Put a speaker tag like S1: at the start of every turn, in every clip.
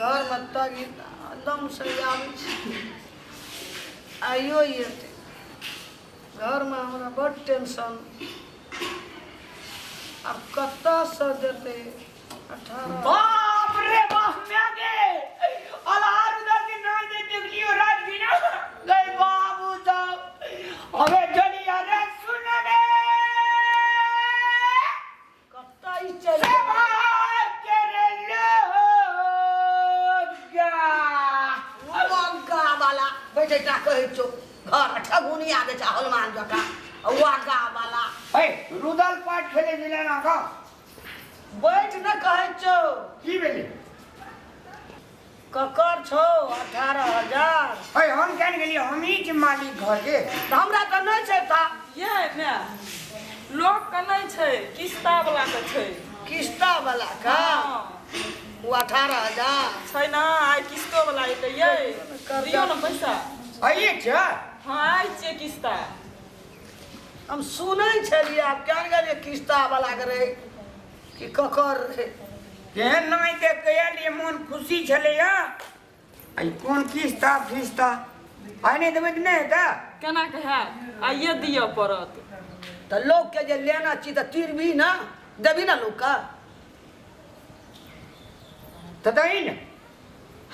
S1: घरमे तब एकदमसँ आबै छै आइयो एतै। घरमे हमरा बड्ड टेंशन। आब कतऽसँ देतै 18।
S2: बाप रे बाप, मैं गे अल्हार उधर के ना दे देखलियो रात बिना गए बाबू साहब अबे जनी। अरे सुन रे।
S1: कतऽ ई चलि
S2: सेवा के रे लोगा।
S1: वागा वाला बैठे टा कहै छौ, घर ठगुनिया दै छै हनुमान जकाँ वागा वाला।
S2: ए रुदल पाठ खेले जिला ना का।
S1: बैठ न कहै छौ।
S2: की भेलै?
S1: ककर छौ 18,000?
S2: ए हम केन गेलियै, हम ही छी मालिक घर के।
S1: तऽ हमरा तऽ नहि छै ता।
S3: ये माय, लोकके नहि छै, किस्ता वाला के छै।
S1: किस्ता वाला का?
S3: हँ।
S1: ओ 18,000
S3: छै ने, आइ किस्तो वाला एतै। ये दियौ ने पैसा।
S2: आइए छै।
S3: हँ, आइ छियै किस्ता।
S1: हम सुनै छलियै, आब केहन गेलियै किस्ता वाला के रहै कि ककर रहै।
S2: केहन नाइ देख के एलियै, मोन खुशी छलैया। आ ई कोन किस्ता फिस्ता? आइ नहि देबै तऽ नहि हेतै।
S3: केना के हैत? आइए दिअ पड़त।
S1: तऽ लोकके जे लेना छी तऽ तीरबी ने देबी ने लोकके।
S2: तऽ दही ने।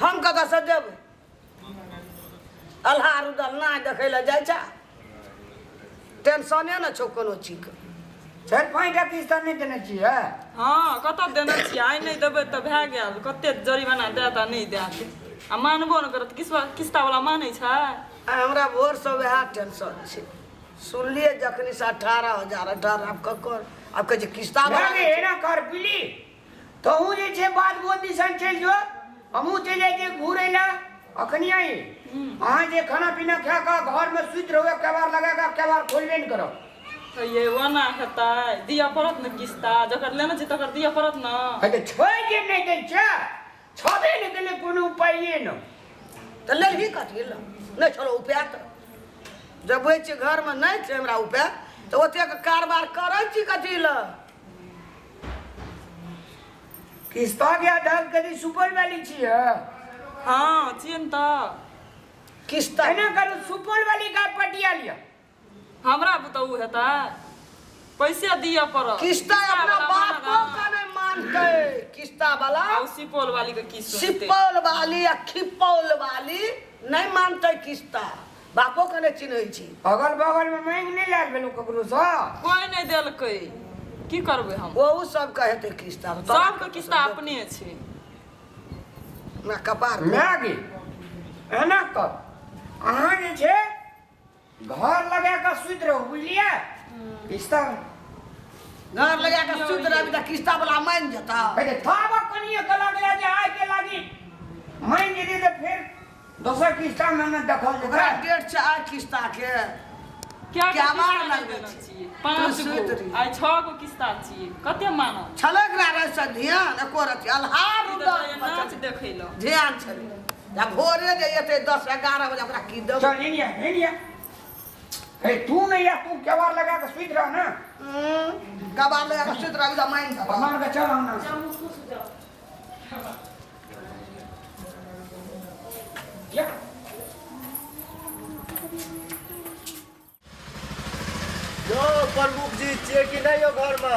S1: हम कतऽसँ देबै? अल्हा रुदल नाच देखै लए जाइ छै, टेंशने ने छौ कोनो चीजके।
S2: 4-5 टा किस्ता नहि देने छियै?
S3: हँ, कतऽ देने छियै? आइ नहि देबै तऽ भए गेल। कते जरिमाना देत आ नहि देत आ मानबो नहि करत। किस्ता किस्ता वाला मानै छै?
S1: आइ हमरा भोरसँ वएह टेंशन छै। सुनलियै जखनी से 18,000 18, आब ककर? आब कहै छै किस्ता वाला।
S2: गे एना कर बिली, तहूँ जे छै बात बोल दिसन चलि जो, हमहूँ चलि जाइ छियै घूरै लए। अखनी आई अहाँ जे खाना पीना खा कऽ घरमे सुति रहू, केबाड़ लगा कऽ केबाड़ खोलबे नहि करब।
S3: तऽ ये ओना हेतै? दिअ पड़त ने किस्ता, जकर लेने छै तकर दिअ पड़त ने।
S2: हे तऽ छै जे नहि दै छै, छबे नहि गेलै, कोनो उपाये नहि।
S1: तऽ लेलही कथी लए? नहि छलौ उपाय तऽ जब बुझै छियै घरमे नहि छै हमरा उपाय, तऽ ओतेक कारबार करै छी कथी लए?
S2: किस्ता के आधार करी सुपौल वाली छियै?
S3: हँ, छियै ने तऽ।
S1: किस्ता
S2: एना करू, सुपौल वाली का पटिया लिअ।
S3: हमरा बुते उ हेतै? पैसे दिअ पड़त।
S1: किस्ता अपना
S3: वाला
S1: बापो
S3: मानत।
S1: का नहि मानतै किस्ता वाला।
S3: आ उ सुपौल वाली के की सुनतै?
S1: सिपौल वाली आ खिपौल वाली नहि मानतै किस्ता, बापो के नहि चिन्है छी।
S2: अगल बगल में मांगि नहि लायल भेलौ ककरोसँ?
S3: कोइ नहि देलकै, की करबै हम?
S1: ओहू सबके हेतै किस्ता।
S3: सबके किस्ता अपने छै।
S1: हमरा कपार
S2: माय गे, एना कर, अहाँ जे छै घर लगा कऽ सुति रहू, बुझलियै? किस्ता
S1: घर लगा कऽ सुति रहबी तऽ किस्ता वाला मानि जेता?
S2: अरे थाबा कनिए के लागलै जे आइ के लागी मानि जेतै तऽ फेर दोसर किस्ता में ने देखल
S1: ओकरा
S2: जेतै।
S1: डेट छै आइ किस्ता के।
S3: क्या
S1: क्या
S3: किस्ता
S1: मार
S3: नहि
S1: लगबै
S3: देने
S1: छी?
S3: छियै? 5
S1: तू सुति
S3: गो
S1: रही।
S3: आइ 6 गो किस्ता छियै, कते मानब?
S1: छलै एकरा रातिसँ ध्यान एको रति अल्हार
S3: ई तऽ
S1: उदल
S3: जाइए नाच देखै लए।
S1: ध्यान छलै। आ भोरे जे एतै 10-11 बजे, ओकरा की देबै?
S2: चल एनिया एनिया, हे तू नहीं आ, तू केवाड़ लगा के सुति रह ना।
S1: कबार लगा कऽ सुति रहबी तऽ मानि देबऽ।
S2: मान के चल ना। या।
S4: यौ प्रमुख जी, छियै कि नहि यौ घरमे?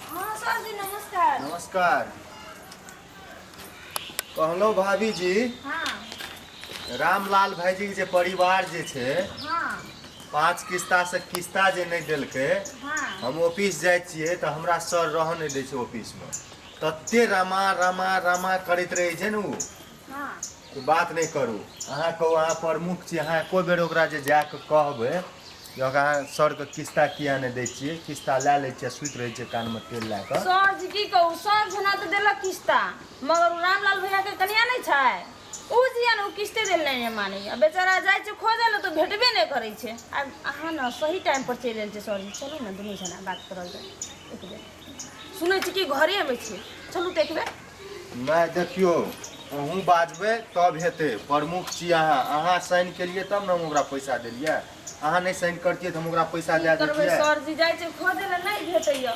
S5: हाँ सर जी, नमस्कार।
S4: नमस्कार। कहलहुँ भाभी जी,
S5: हाँ।
S4: रामलाल भाईजी के जे परिवार जे छै,
S5: हाँ,
S4: 5 किस्ता से किस्ता जे नहि देलकै,
S5: हाँ,
S4: हम ऑफिस जाइ छियै तऽ हमरा सर रहऽ नहि दै छै ऑफिसमे, तते रमा रमा रमा करैत रहै छै ने ओ,
S5: हाँ,
S4: तऽ बात नहि करू। अहाँ कहू, अहाँ प्रमुख छी, अहाँ एको बेर ओकरा जे जा कऽ कहबै जे अहाँ सरके किस्ता किया नहि दै छियै, किस्ता लए लै छियै, सुति रहै छियै कानमे तेल लए कऽ।
S5: सर जी की कहू, सब जना तऽ देलक किस्ता, मगर ओ रामलाल भैया के कनिया नहि छै, उ जे यऽ ने ओ किस्ते देल नहि मानैया। बेचारा जाइ छै खोजै लए तऽ भेटबे नहि करै छै। आब अहाँ ने सही टाइम पर चलि आयल छै सर जी, चलू ने दुनू जना बात करल जाय एक बेर। सुनै छी कि घरेमे छै, चलू तऽ एक बेर।
S4: नहि देखियौ, अहूँ बाजबै तब हेतै। प्रमुख छी अहाँ, अहाँ साइन केलियै तब ने हम ओकरा पैसा देलियै। अहाँ नहि साइन करतियै तऽ हम ओकरा पैसा
S5: की
S4: दए
S5: करबै
S4: दैतियै?
S5: सर जी, जाइ छै खोजै लए नहि भेटैया,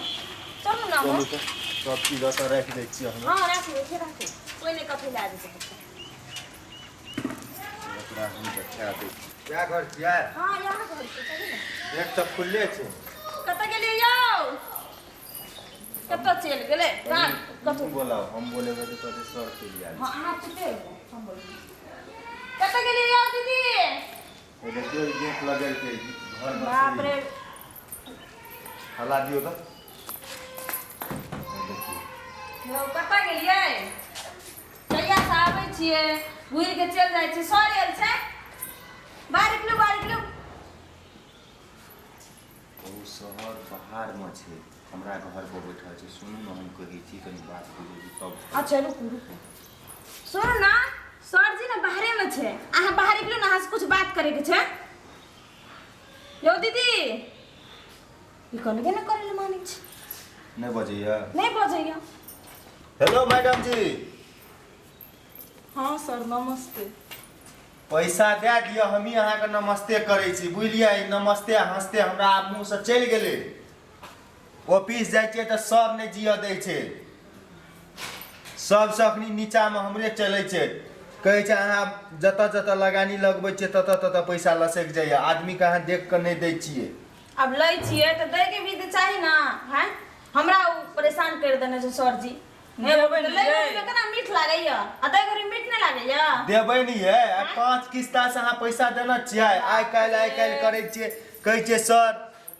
S5: चलू ने अहाँ।
S4: चलू तऽ सब चीज ओतऽ राखि दै छियै हम।
S5: हँ, राखू, एते राखू, कोइ नहि कथू। लए जेतै बच्चा।
S4: ओकरा हम देखा दै छी। कए घर छियै?
S5: हँ, यहाँ घर छै, चलू ने।
S4: गेट तऽ खुलले छै।
S5: कतऽ गेलियै यौ? कतऽ चलि गेलै? कहाँ कतऽ?
S4: बोलाउ, हम बोलेबै तऽ कहतै सर चलि आयल।
S5: हँ, अहाँ चुपे रहू, हम बोलबै। कतऽ गेलियै यौ दीदी?
S4: छै। देखियौ, ई गेट लगेलकै घर।
S5: बाप रे!
S4: हला दियौ तऽ देखियौ।
S5: यौ, कतऽ गेलियै? कहियासँ आबै छियै, घुरि के चलि जाइ छियै। सर आयल छै, बाहर निकलू, बाहर निकलू।
S4: ओ शहर बाहरमे छै, हमरा घर पर बैठल छै। सुनू ने, हम कहै छी, कनि बात बुझै छी तब।
S5: अच्छा, रुकू रुकू। सुनू ने सर जी ने बाहरेमे छै, अहाँ बाहर निकलू ने, अहाँसँ कुछ बात करैके छै। यौ दीदी, ई कहलकै ने करै लए मानै छै।
S4: नहि बजैया?
S5: नहि बजैया।
S4: हेलो मैडम जी।
S3: हँ सर, नमस्ते।
S4: पैसा दए दिअ, हमही अहाँके नमस्ते करै छी, बुझलियै? ई नमस्ते आ हँसते हमरा आब मुँहसँ चलि गेलै। ऑफिस जाइ छियै तऽ सब नहि जियऽ दै छै। सबसँ अखनी नीचामे हमरे चलै छै। कहै छै अहाँ जतऽ जतऽ लगानी लगबै छियै, ततऽ ततऽ पैसा लसकि जाइए। आदमीके अहाँ देख कऽ नहि दै छियै।
S5: आब लै छियै तऽ दैके भी तऽ चाही ने। हैं, हमरा ओ परेशान करि देने छै सर जी। हे,
S3: देबै ने
S5: लै
S3: यै।
S5: घड़ीमे केना मीठ लागैया आ दै घड़ी मीठ नहि लागैया?
S4: देबै नहि यै। आइ 5 किस्तासँ अहाँ पैसा देने छियै। आइ काल्हि आइ काल्हि करै छियै। कहै छियै सर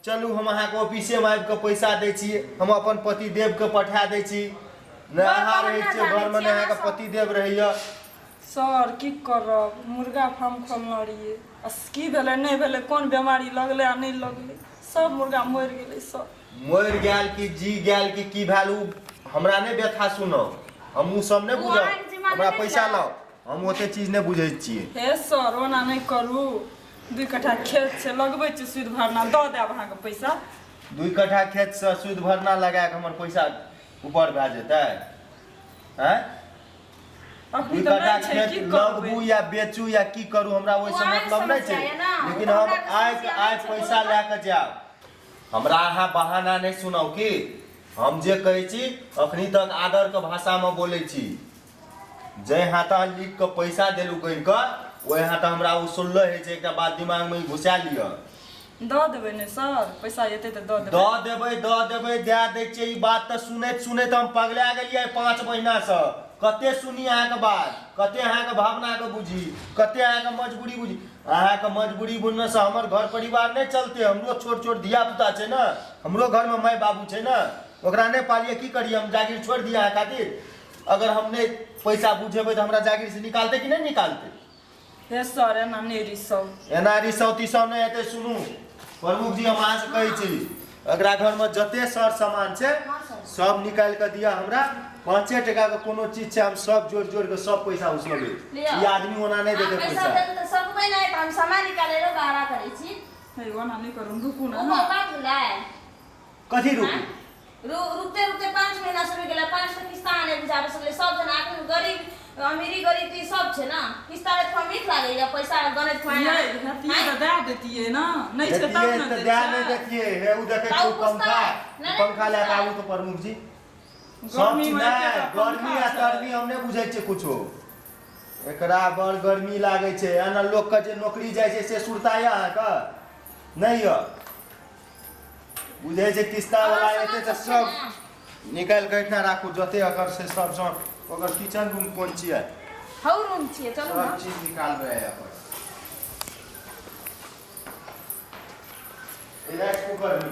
S4: चलू, हम अहाँके ऑफिसेमे आबि कऽ पैसा दै छी, हम अपन पति देवके पठा दै छी। नहि
S5: बड़
S4: अहाँ रहै
S5: बहाना
S4: छियै
S5: जानै
S4: घरमे,
S5: छी
S4: नहि
S5: अहाँ
S4: अहाँके
S5: सब।
S4: पति देव रहैया।
S3: सर, की करब, मुर्गा फार्म खोलने रहियै आ की भेलै नहि भेलै, कोन बेमारी लगलै आ नहि लगलै, सब मुर्गा मरि गेलै सब।
S4: मरि गेल कि जी गेल कि की भेल, ओ हमरा नहि व्यथा सुनब। हम ओ सब नहि
S5: ओ
S4: बुझब।
S5: अहाँके जिम्मा
S4: हमरा
S5: नहि
S4: पैसा
S5: भेलै।
S4: लाउ, हम ओते चीज नहि बुझै छियै।
S3: हे सर, ओना नहि करू। 2 कट्ठा खेत छै, लगबै छी सुदि भरना, दऽ देब अहाँके पैसा।
S4: 2 कट्ठा खेतसँ सुदि भरना लगा कऽ हमर पैसा ऊपर भए जेतै? आँय?
S3: अखनी
S4: 2
S3: तऽ
S4: कट्ठा
S3: नहि छै,
S4: खेत
S3: की करबै?
S4: लगबू या बेचू या की करू, हमरा ओहिसँ
S5: ओ अहाँके
S4: मतलब नहि छै।
S5: समस्या यऽ ने, ओ
S4: लेकिन
S5: तऽ
S4: हम
S5: हमरा तऽ
S4: आइ
S5: समस्या
S4: आइ
S5: नहि छै,
S4: पैसा
S5: बोलू
S4: लए कऽ जायब। हमरा अहाँ बहाना नहि सुनाउ की हम जे कहै छी। अखनी तक आदरके भाषामे बोलै छी। जाहि हाथ अहाँ लिख कऽ पैसा देलहुँ गिन कऽ, ओहि हाथ हमरा ओ सुनलो होइ छै। एकटा बात दिमागमे ई घुसा लिअ।
S3: दऽ देबै ने सर, पैसा एतै तऽ दऽ देबै।
S4: दऽ देबै, दऽ देबै, दए दै छियै। ई बात तऽ सुनैत सुनैत हम पगला गेलियै 5 महीनासँ। कते सुनी अहाँके बात, कते अहाँके भावनाके बुझी, कते अहाँके मजबूरी बुझी। अहाँके मजबूरी बुझनेसँ हमर घर परिवार नहि चलतै। हमरो छोट छोट धिया पुता छै ने, हमरो घरमे माय बाबू छै ने, ओकरा नहि पालियै की करियै? हम जागीर छोड़ि दियै अहाँ खातिर? अगर हम नहि पैसा बुझेबै तऽ हमरा जागीर से निकालतै कि नहि निकालतै?
S3: हे सर, एना नहि रिसाउ।
S4: एना रिसाउ तिसाउ नहि हेतै। सुनू प्रमुख जी, हम अहाँसँ कहै छी, एकरा घरमे जते सर सामान छै सब निकालि कऽ दिअ हमरा। 5 टका के कोनो चीज छै, हम सब जोड़ि जोड़ि कऽ सब पैसा उसलबै।
S5: लिअ।
S4: ई आदमी ओना नहि
S5: अहाँ
S4: देतै
S5: पैसा
S4: पैसा।
S5: देल तऽ सकबै नहि तऽ हम सामान निकालै लए बहारा करै छी।
S3: हे, ओना नहि करू, रुकू ने।
S5: ओ बात भेलै?
S4: कथी रुकू?
S5: रुकते रुकते 5 महीना से गेलै, 5 टा किस्ता नहि बुझाबै सकलै। सब जना आखिर गरीब अमीरी गरीब ई सब छै ने। किस्ता दैत खुआ मीठ लागैया, पैसा गनैत खुआ?
S3: यै, हेतियै तऽ दए देतियै ने। नहि छै तब
S4: देतियै
S3: ने
S4: तऽ
S3: दै
S4: दए नहि
S3: छै।
S4: देतियै। हे, ओ देखै
S5: तऽ
S4: छियै
S5: ओ
S4: पंखा?
S5: पुछतै। नहि,
S4: पंखा लए कऽ
S5: पुछतै।
S4: आबू तऽ प्रमुख जी। सब
S3: गर्मीमे
S4: चीज नहि
S3: एकेटा
S4: गर्मी
S3: पंखा
S4: आ
S3: छै।
S4: तरमी हम नहि बुझै छियै कुछो। एकरा बड़ गर्मी लागै छै। एना लोकके जे नौकरी जाइ छै से सुरता यऽ अहाँके? नहि यऽ? बुझै छै किस्ता वाला
S5: अहाँ
S4: एतै तऽ
S5: सामान
S4: सब
S5: सब छै
S4: निकालि कऽ एहिठाम राखू, जते अगर से सब समान। ओकर किचन रूम कोन छियै?
S5: हौ, रूम छियै, चलू
S4: सब
S5: ने।
S4: चीज निकालबै आइ अपन। ई राइस कुकर भी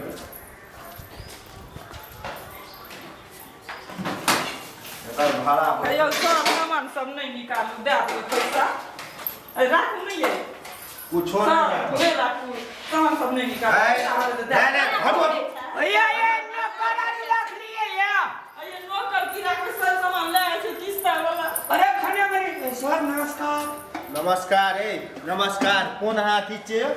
S4: एकर भाड़ा।
S3: हे यौ सर, सामान सब नहि निकालू, दए देबै पैसा। अरे राखू नहि यै।
S4: कुछो
S3: सर
S4: नहीं राखब।
S3: नहि राखू, सामान सब नहि निकालू।
S4: ऐ,
S3: पैसा रहतै तऽ दए
S4: नहीं, नहीं, हटो, हटो।
S2: ये ये नौकर आर रख लिए या।
S3: अरे नौकर की राखबै, सब सामान लए जाइ छै किस्ता वाला।
S2: अरे खाना बने सर, नमस्कार।
S4: नमस्कार। ए नमस्कार। कोन हाथी छियै?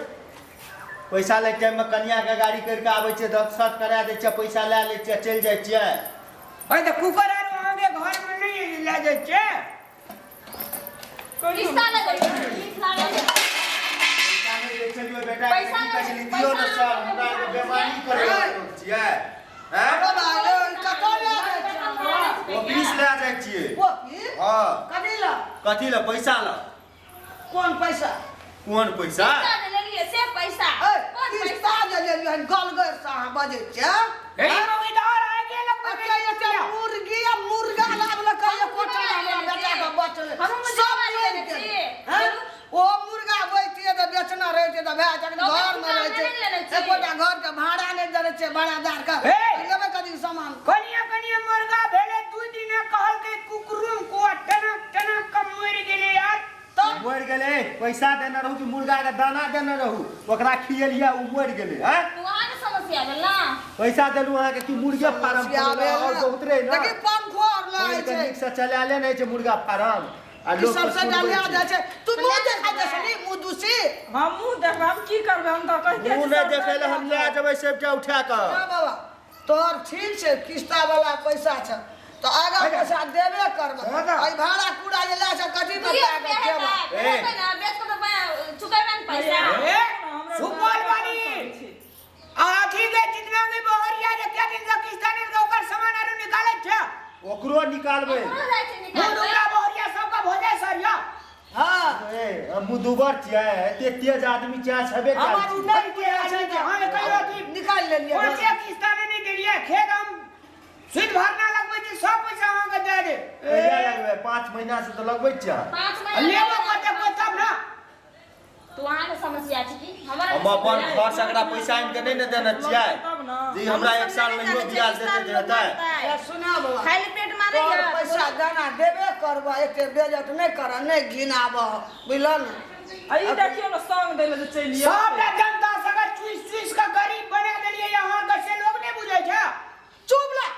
S4: पैसा लै टाइम में कनिया के गाड़ी करके आबै छियै, दस्तखत करा दै छियै, पैसा लए लै छियै, चलि जाइ छियै।
S2: अरे तऽ कुकर आर अहाँके घर में नहीं लए जाइ छै?
S5: किस्ता लगै छै, मीठ लागै छै।
S4: पैसा नहि दै छलियै बेटा के,
S5: पैसा
S4: की कहै छलियै?
S5: नहि,
S4: दियौ ने
S5: पैसा
S4: सर,
S5: नहि,
S4: हमरा आरके
S5: पैसा
S4: बेमानी करै
S1: नहि।
S4: लोक छियै। हैं?
S1: बाबा, कतऽ लए जाइ छियै?
S4: ऑफिस लए जाइ छियै।
S1: ऑफिस?
S4: हँ।
S1: कथी लए? ला?
S4: कथी ला? पैसा ला।
S1: कोन पैसा?
S4: कोन पैसा?
S5: किस्ता जे लेलियै से पैसा।
S1: ए,
S5: कोन पैसा?
S1: किस्ता जे लेलियै हन गलगैर से अहाँ बजै छियै?
S2: हे मौगीदार आ गेल।
S1: एते एते मुर्गी आ मुर्गा लाबलकै, एकोटा हमरा बेटा के बचलै।
S5: हमहूँ
S1: सब
S5: मुर्गा
S1: मरि
S5: लेने
S1: गेलै।
S5: छी।
S1: हैं? ओ मुर्गा बैठिए तऽ बेचना रहै छै तऽ भए जखन
S5: तऽ
S1: घरमे
S5: ओकर
S1: रहै छै
S5: नहि लेने छी।
S1: एकोटा घरके भाड़ा नहि देने छै भाड़ादार के।
S2: हे!
S1: लेबै कथी सामान?
S2: कनिया कनिया मुर्गा भेलै 2 दिन, कहलकै कुकरुम कुआ टनक टनक के मरि गेलै यार।
S1: तब
S4: मरि गेलै? पैसा देने रहू कि मुर्गा के दाना देने रहू, ओकरा खियलियै, ओ मरि गेलै? हैं?
S5: तऽ अहाँके समस्या भेल ने।
S4: पैसा देलू अहाँके कि मुर्गे फार्म
S1: समस्या
S4: खोललहुँ?
S1: भेल
S4: और
S1: ने।
S4: बहुत रहै ने।
S1: देखी पंखो आर
S4: खोलि
S1: लागै
S4: कऽ
S1: छै।
S4: नीकसँ चलायले नहि छै मुर्गा फार्म आ
S1: ई
S4: लोक
S1: सब
S4: के
S1: से
S4: सुनबै
S1: डलिया
S4: छै।
S1: जाइ छै। तू मुँह देखा दे सनी, मुँह दूसी।
S3: हम मुँह देखबै, हम की करबै? हम तऽ कहिते
S4: मुँह
S3: छी
S4: नहि
S3: सब
S4: देखै लए, हम लए जेबै सबटा उठा कऽ।
S1: ना बाबा, तोहर ठीक छै, किस्ता वाला पैसा छै तऽ आगा पैसा देबे करबै।
S2: दादा।
S1: एहि भाड़ा कूड़ा जे लए छै कथी पर
S5: दुइयो
S1: लए
S5: रुपया
S1: कऽ खेबै?
S5: हेतै, हेतै ने, बेच कऽ तऽ चुकेबै ने पैसा।
S2: ए, सुपौल वाली आ अथी के जितना भी बहरिया जे के दिन से किस्ता नहीं देलकै, ओकर सामान आरू निकालै छै।
S4: ओकरो निकालबै।
S5: ओकरो जाइ छै
S2: मुँह
S5: निकालबै।
S2: दुबरा बहरिया सबके भोजे सर यो।
S1: हँ।
S4: ए, हम मुँह दुबर छियै? एते तेज आदमी छियै, अहाँ छेबे कयल
S1: हमर
S4: छी।
S1: उ नहि बुझै छै
S2: हँ, कहियो अथी
S1: निकालि लेलियै।
S2: पाँचे किस्ता नहि देलियै, खेत हम सुद भरना लगबै छी, सब पैसा अहाँके दए देब।
S4: कहिया लगबै? 5 महीना से तऽ लगबै छियै अहाँ।
S5: 5 महीना।
S2: लेबो कते कोइ तब ने।
S5: तू अहाँके समस्या छै कि हमर?
S4: हम अपन घर से एकरा पैसा आनि कऽ नहि ने देने छियै
S3: तब ने।
S4: जी हमरा एक साल नहियो ब्याज देते तऽ हेतै?
S1: ए, सुना बाबा,
S5: खाली पेट मारै।
S1: तोहर पैसा दाना देबे करबह, एते बेजत नहि करह, नहि घिनाबह, बुझलह ने?
S3: आ ई देखियौ ने, संग दै लए जे चलि
S2: सबटा जनता सबके चूसि चूसि कऽ गरीब बना देलियै अहाँके, से लोक नहि बुझै छै।
S1: चुप ला।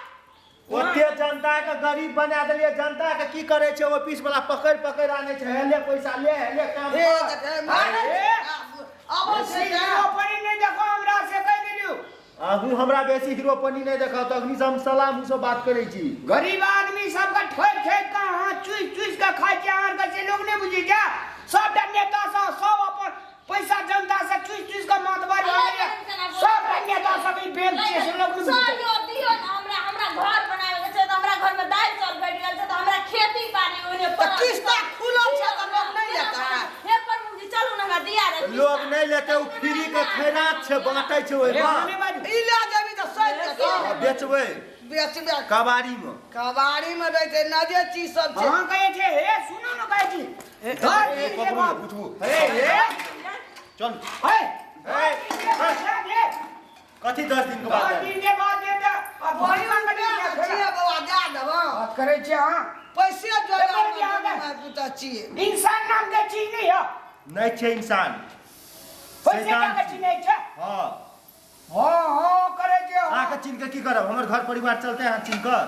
S4: ओते जनता के गरीब बना देलियै। जनता के की करै छै? ऑफिस वाला पकड़ि पकड़ि आनै छै, हेले पैसा ले, हेले काम
S1: हे
S4: कर।
S1: देखे मारै
S2: अरे!
S1: अबै छै
S2: बेसी
S1: ने।
S2: हीरोपनी नहि देखो हमरा से कहि देलियौ।
S4: अहूँ हमरा बेसी हीरोपनी नहि देखाउ तऽ अखनी से हम सलाह मुँहसँ बात करै छी।
S2: गरीब आदमी सबके ठोकि ठोकि कऽ अहाँ चूसि चूसि कऽ खाइ छियै अहाँके, से लोक नहि बुझै छै। सबटा नेता सब सब अपन पैसा जनता से चूसि चूसि कऽ मातबर भऽ गेलै। सबटा नेता सब ई बेल छियै, से लोक नहि बुझै
S5: सर
S2: छै।
S5: यौ, दियौ ने हमरा, हमरा घर बनाबे के छै तऽ हमरा घर में दालि चाउर घटि गेल छै तऽ हमरा खेती बाड़ी ओने
S1: तऽ
S5: पड़ल छै।
S1: किस्ता खुलल छै तऽ लोक नहि लेतै?
S5: हे प्रभु जी, चलू ने, हमरा दिया रे।
S4: लोग नहि लेतै, ओ फ्री के खैरात छै, बाँटै छै
S2: हे,
S4: ओहिमे।
S2: हमे बाजू।
S1: ई लए जेबही तऽ सहि जेतौ।
S4: आ बेचबै।
S1: बेचबे।
S4: कबाड़ी मे।
S1: कबाड़ी मे दै छै नजे चीज सब छै।
S2: अहाँ कहै छै, हे सुनू ने, कहै छी 10 दिन के
S4: पकड़ू ने,
S2: बाद
S4: उठू।
S2: हे हे।
S4: चल।
S2: हे।
S4: ए,
S2: हे,
S4: कथी 10 दिन के बाद?
S2: 10 दिन के बाद दे दे आ भरि मांग के दिया फेर।
S1: छियै बाबा, दए देबह।
S2: बात करै छियै अहाँ।
S1: पैसे जोगाड़
S2: एकर बियाह
S1: मे पुता छियै।
S2: इंसान नाम के चीज नहीं है।
S4: नहि छै इंसान।
S2: पैसे
S4: शैतान
S2: के चीज नहीं छै।
S4: हँ।
S2: हाँ हाँ करै छियै अहाँ।
S4: अहाँके चिन्ह के की करब? हमर घर परिवार चलते अहाँ चिन्ह कऽ?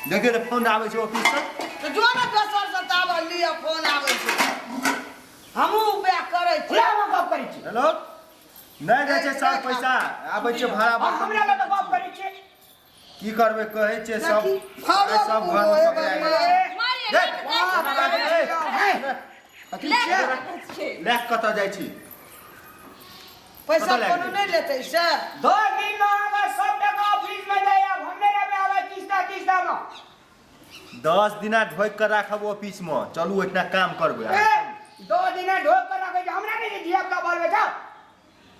S4: देखियौ तऽ फोन आबै छै ऑफिस से।
S1: तऽ जो ने दोसर से ताबे लिअ, फोन आबै छै, हमहूँ उपाय करै छी।
S2: खुला में गप करै छी।
S4: हेलो, नहि दै छै सर पैसा, आबै छै भाड़ा।
S2: आ हमरा लग गप करै छी।
S4: की करबै, कहै छै सब।
S1: देखी,
S4: आइ सब
S1: फरो
S4: घर मे
S1: हे
S4: पकड़ा गेलै।
S1: भगवान।
S5: मारिए
S4: देख,
S5: ने,
S2: हे, अथी
S5: ले
S2: छै।
S5: छै।
S4: लए कऽ कतऽ जाइ छी?
S1: पैसा
S4: कतऽ लए
S1: कोनो
S4: गेलै?
S1: नहि लेतै से।
S2: 10 दिन में अहाँके सब टका ऑफिस में जाय, आब हम नहि रहबै आबै किस्ता तिस्ता में।
S4: 10 दिना ढोकि कऽ राखब ऑफिस मे। चलू, ओहिठिना काम करबै।
S2: ए, 2 दिना ढोक कर रखै छै, हमरा नहि छै धिया पुता बाल बच्चा।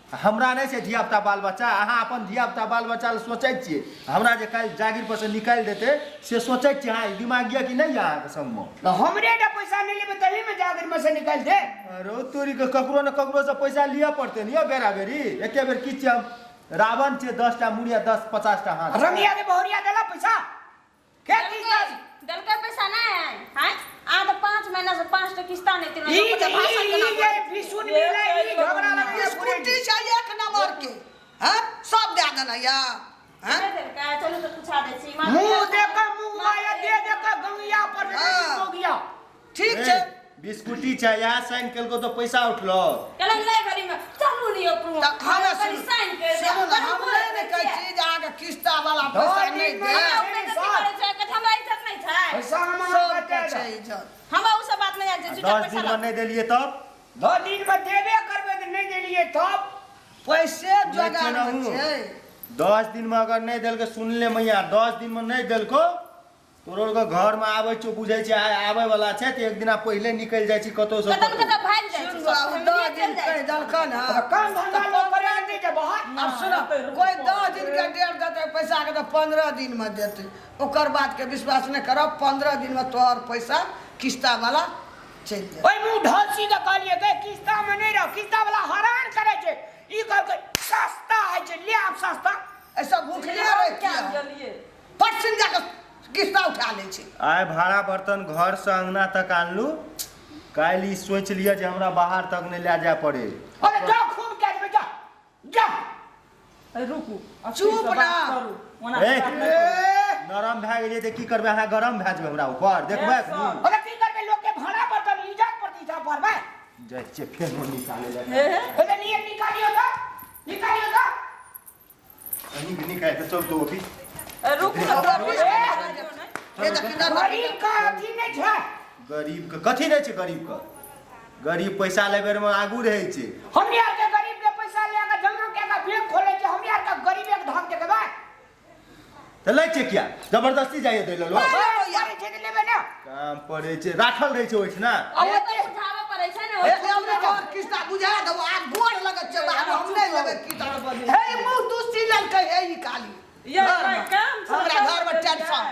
S4: हमरा नहि छै धिया पुता बाल बच्चा? अहाँ अपन धिया पुता बाल बच्चा लए सोचै छियै, हमरा जे काल्हि जागीर पर से निकालि देतै से सोचै छियै अहाँ? दिमाग यऽ कि नहि यऽ अहाँके संगमे?
S2: तऽ हमरे टा पैसा नहि लेबै तही में जागीर में से निकालि दे।
S4: अरे तोरी के, ककरो ने ककरो से पैसा लिअ पड़तै ने यौ बेरा बेरी। एके बेर की छियै हम रावण छियै? 10टा मुड़ी आ 10 50टा हाथ।
S2: रंगिया के बहुरिया देला पैसा के किस्ता?
S5: देलकै पैसा नहि हैं? आ तऽ 5 महीना से 5टा किस्ता नहि देलकै।
S2: ई ई ई जे बिसुन मिलै, ई झगड़ा लगै।
S1: स्कूटी छै एक नंबर के, हैं? सब दए देना या हैं?
S5: नहि देलकै? चलू तऽ पूछा दै छी।
S2: मुंह देख के मुंह माया दे दे के गंगिया पर
S1: हाँ।
S2: गंगिया।
S1: ठीक छै।
S4: बिस्कुटी छै, इएह साइन केलको तऽ पैसा उठलो।
S5: कहलक ले घड़ी में, चलू ने यौ प्रभु।
S1: तऽ हमरा
S5: कनि
S1: सुनू,
S5: साइन करि दे।
S1: सुनू ने, हम नहि ने कहै छी जे अहाँके किस्ता वाला पैसा
S2: दस
S1: नहि
S2: दिन
S1: दे।
S2: मे-
S5: हमरा ओ बेइज्जती करै छै, कहै छै, हमरा इज्जत नहि छै।
S2: पैसा हम
S1: सबके छै इज्जत।
S5: हमरा ओ सब बात नहि जानै छै, झूठा
S4: 10
S5: पैसा
S4: दिन
S5: लऽ
S4: मे नहि देलियै तब?
S2: 10 दिन में देबे करबै तऽ नहि देलियै तब?
S1: पैसे जोगाड़ मे छै।
S4: 10 दिन में अगर नहि देलकै, सुन ले मैया, 10 दिन में नहि देलको तो तोरो के घर में आबै छौ, बुझै छै आइ आबै वाला छै तऽ एक दिना पहिले निकलि जाइ छी कतौ से
S5: कतऽ ने कतऽ भागि जाइ छै
S1: सुन
S5: सब
S1: बाबू,
S5: फैमिली
S1: 10 दिन
S5: चलि जाइ
S1: कहि
S5: छै।
S1: देलखन हँ।
S2: काम धंधा लोक करे नहि जेबह।
S1: आब सुनो, कोइ 10 दिन के डेट देतै पैसा के तऽ 15 दिन में देतै, ओकर बात के विश्वास नहि करब। 15 दिन में तोहर पैसा किस्ता वाला चलि जेतै।
S2: ओहि मुँह ढलसी के कहलियै गे किस्ता में नहि रह, किस्ता वाला हरान करै छै। ई कहलकै सस्ता होइ छै, ले आब सस्ता।
S1: ऐसा भूखले रहि
S3: क्या
S1: किया
S3: गेलियै?
S1: पटसिन जाके किस्ता उठा लै छै।
S4: आइ भाड़ा बर्तन घर से अंगना तक आनलू, काल्हि ई सोचि लिअ जे हमरा बाहर तक नहि लए जाय पड़े।
S2: अरे जा, खून कए देबै, जा जा।
S3: ए, रुकू, अब
S1: चुप
S3: ठीक से
S1: ना।
S3: बात करू। ओना
S4: ए,
S3: बात नहि करू।
S4: नरम भए गेलियै तऽ की करबै? अहाँ गरम भए जेबै हमरा ऊपर, देखबै
S3: ए,
S4: एखनी?
S3: सर।
S2: अरे की करबै, लोक के भाड़ा बर्तन इज्जत प्रतिष्ठा पड़बै।
S4: जाइ छियै फेर मोन निकालै लए।
S3: हे हे।
S2: अरे नियम निकालियो तऽ, निकालियो तऽ।
S4: अहीं के निकालि कऽ चल तू ऑफिस।
S3: ए, रुकू ने,
S1: ओकरा
S3: सर,
S1: बीस
S3: ए,
S1: हे देखी ना,
S2: गरीब का अथी नहि छै।
S4: गरीब के कथी नहि छै? गरीब के, गरीब पैसा लै बेर में आगू रहै छै।
S2: हमनी आर के गरीब के पैसा ले के जमा के के बैंक खोले छै, हमनी आर के गरीबे के धन देबै।
S4: तऽ लै छै किया? जबरदस्ती जाइए दै लए लोक?
S2: पड़ै छै तऽ लेबै ने।
S4: काम पड़ै छै, राखल रहै छै ओहिठिना।
S2: आ
S5: ओ
S2: ओते
S5: तऽ बुझाबऽ पड़ै छै ने।
S1: हे हमरा तोहर किस्ता बुझा देबो, आब गोर लगत छै बाबू, हम नहि लेबै किस्ता। हे ई मुँह दुस्सी लेलकै, हे ई काली
S3: ये
S1: घरमे।
S3: भाई, काम छै,
S1: हमरा घरमे टेंशन।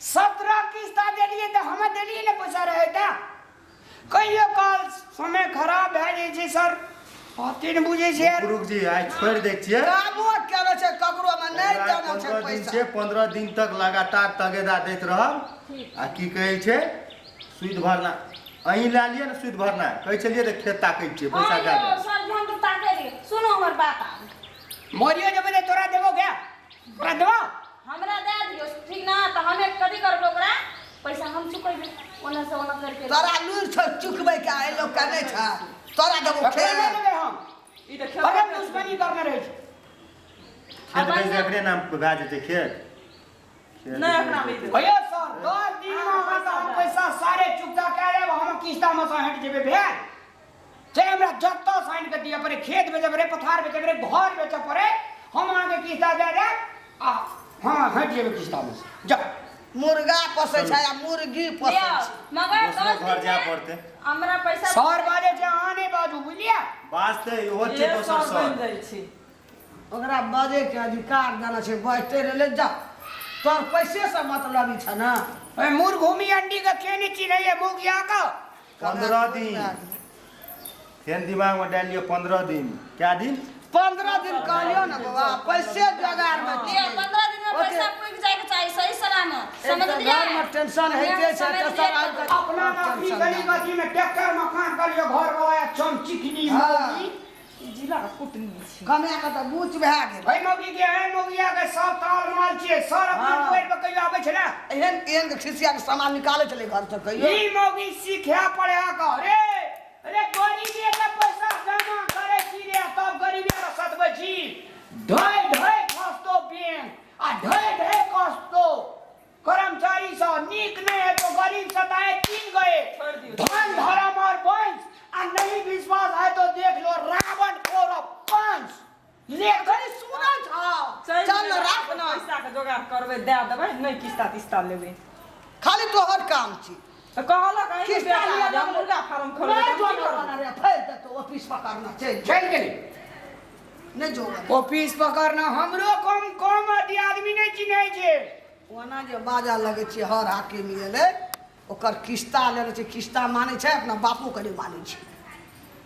S2: 17 किस्ता देलियै तऽ हमे देलियै ने पैसा रहै तऽ। कहियो काल समय खराब भए जाइ छै सर, बाते नहि बुझै छै यार।
S4: पुरुख जी, आइ छोड़ि दै छियै।
S1: कामो केने छै, ककरो में नहि देना छै।
S4: 15 दिन
S1: पैसा
S4: छै, 15 दिन तक लगातार तगेदा दैत रहब। आ की कहै छै, सुदि भरना अहीं लए लिअ ने। सुदि भरना कहै छलियै तऽ खेत ताकै छियै,
S5: हँ
S4: पैसा दए
S5: यौ
S4: देब।
S5: सर, हम तऽ ताकै रहियै। सुनू हमर बात आब।
S2: मरियो जेबै तऽ तोरा देबो क्या? तोरा देबो?
S5: हमरा दए दियौ, ठीक ना? तऽ हमे कथी करबै, ओकरा पैसा हम चुकेबै ओना से ओना करके।
S1: तोरा लूरि छौ चुकबै के, एहि लोक के नहि छै। तोरा देबो
S2: ककरो
S1: खेत?
S2: नहि देबै हम।
S3: ई तऽ
S2: बड़ा
S3: खेत
S2: दुश्मनी करने रहै छै।
S4: खेत बेच कऽ एकरे नाम पर भए जेतै खेत। खेत
S3: नहि, अपना नहि देबै।
S2: भैया सर, 10 दिन में अहाँके हम पैसा सारे चुकता कए देब, हम किस्ता में से हटि जेबै। भेल चाहे हमरा जतऽ साइन के दिअ पड़े, खेत बेचऽ पड़े, पथार बेचऽ पड़े, घर बेचऽ पड़े, हम अहाँके किस्ता दए देब आ हँ, हटि जेबै किस्ता में से। जा।
S1: मुर्गा पोसै छै आ मुर्गी पोसै
S5: लिअ,
S1: छै।
S5: मगर
S4: दोसरो
S5: 10
S4: घर
S5: दिन
S4: जाय
S5: मे
S4: पड़तै।
S5: हमरा पैसा।
S2: सर बाजै छै, अहाँ नहि बाजू, बुझलियै?
S4: बाजतै इहो छै।
S3: ए,
S4: दोसर
S3: सर बनि
S4: सर
S3: जाइ छै।
S1: ओकरा बजै के अधिकार देने छै, बजते रहले। जा, तोहर पैसे से मतलब ई छै ने।
S2: ओहि मुरघुमी अंडी के के नहि चिन्हैये मुगिया के?
S4: 15 दिन फेर दिमागमे डालि लिअ, 15 दिन। कए दिन?
S1: 15 दिन कहलियौ ने बाबा, पैसे जोगाड़ मे
S5: लिअ,
S1: छियै।
S5: 15 दिन में पैसा पुगि जाय के चाही सही सलामत, समझलियै?
S1: घर में टेंशन होइते छै तऽ सब आबि कऽ
S2: अपना अपनी गली गली में ट्रैक्टर मकान कर लियो, घर वाला चमचिकनी।
S1: हाँ।
S2: मौगी।
S3: ई जिला के कुटनी छै।
S1: कमाए कऽ तऽ बूच भए गेल।
S2: भाई मौगी के है, मौगिया के सब ताल माल छियै सर। अपना
S1: हाँ।
S2: दुआरि पर कहियो आबै छै ने?
S1: एहन एहन के खिसिया के सामान निकालै छलै घर से कहियो।
S2: ई मौगी सीखे पड़े का रे। रे गरीबे के पैसा जमा करे छी रे, तब गरीबे के सतबै छी। ढै ढै खसतो बैंक आ ढै ढै खसतो कर्मचारी सब, नीक नहीं है तो गरीब सताए तीन गए।
S3: छोड़ दियौ।
S2: धन धर्म और वंश, आ नहीं विश्वास है तो देख लो रावण कौरव कंस ले।
S1: कनि सुनै छौ?
S3: चलि
S1: चल
S3: जेबै,
S1: राख ना।
S3: पैसा के जोगाड़ करबै, दए देबै, नहि किस्ता तिस्ता लेबै।
S1: खाली तोहर काम छी।
S3: तऽ कहलक अहीं के
S1: किस्ता
S3: बेटा
S1: लिअ
S3: जे हम
S1: लगलै।
S3: मुर्गा फार्म खोलबै
S1: नहि
S3: तऽ हम की
S1: जोगाड़
S3: करबै?
S1: बना रे, फेर देतौ ऑफिस पकड़ना, चलि।
S2: चलि गेली।
S1: नहि जोगाड़।
S2: ऑफिस पकड़ना हमरो कम कम अथी आदमी नहीं चिन्है छै।
S1: ओना जे बाजा लगै छै, हर हाकिम एलै, ओकर किस्ता लेने छै, किस्ता मानै छै, अपना बापो के नहि मानै छै।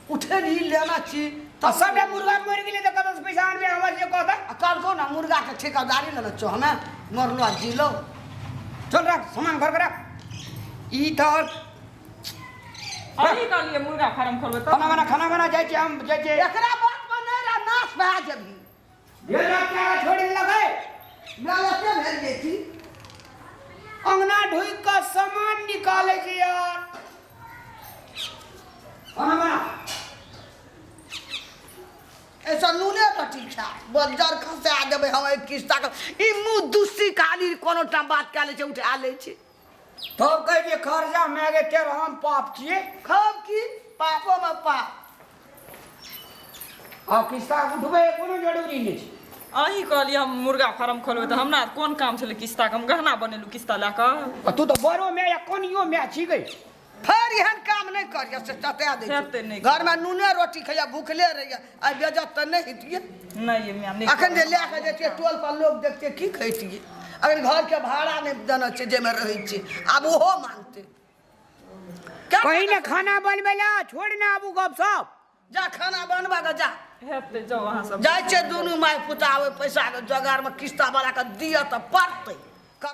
S1: उठे नहीं लेना छी।
S2: तऽ सबटा मुर्गा मरि गेलै तऽ कतऽसँ पैसा आनबै हमर जे कहता?
S1: आ कहलकौ ने मुर्गाके ठेकेदारी लेने छौ, हमे मरलो आ जीलो।
S2: चल रख सामान, घर के रख ई तऽ।
S3: अहीं कहलियै मुर्गा फार्म खोलबै
S2: खाना
S3: तब।
S2: बना, खाना बना, जाइ छी हम, जाइ छी।
S1: एकरा बात पर नहि रह, नाश भए जेबही।
S2: भेल रात के छोड़ि देलक है।
S1: गलते भेल जेती।
S2: अंगना ढुकि कऽ सामान निकालै छै यार। खाना बना।
S1: ऐसा नूने रोटी खा, बज्जर खसा देबै हम एहि किस्ता के। ई मुँह दुस्सी खाली कोनो टा बात कए लै छै, उठा लै छै।
S2: तब कहै छै खर्चा मांगे तेर हम पाप छियै।
S1: खब की पापो में पाप।
S2: आ किस्ता उठबै कोनो जरूरी नहि छै।
S3: अहीं कहलियै हम मुर्गा फार्म खोलबै तऽ हमरा कोन काम छलै किस्ताके हम गहना बनेलहुँ किस्ता लए कऽ
S2: आ तू तऽ बड़ो माय या कनियो माय छी गई
S1: फेर एहन काम नहि करिय से चता दै
S3: हेतै नहि।
S1: घरमे नूने रोटी खैया भूखले रहिए आइ बेजत तऽ नहि हेतियै
S3: नहि ये माय नहि
S1: अखन जे लए कऽ जैतियै टोल पर लोक देखतियै की खैतियै अगर घरके भाड़ा नहि देने छै जाहिमे रहै छै आब ओहो मांगतै
S2: कहीं ने खाना बनबै ला छोड़ ना आबू गप सप
S1: जा खाना बनबा के जा
S3: हेतै जाउ अहाँ सब
S1: जाइ छै दुनू माय पुता ओहि पैसाके जोगारमे किस्ता वाला के दिअ तऽ पड़तै।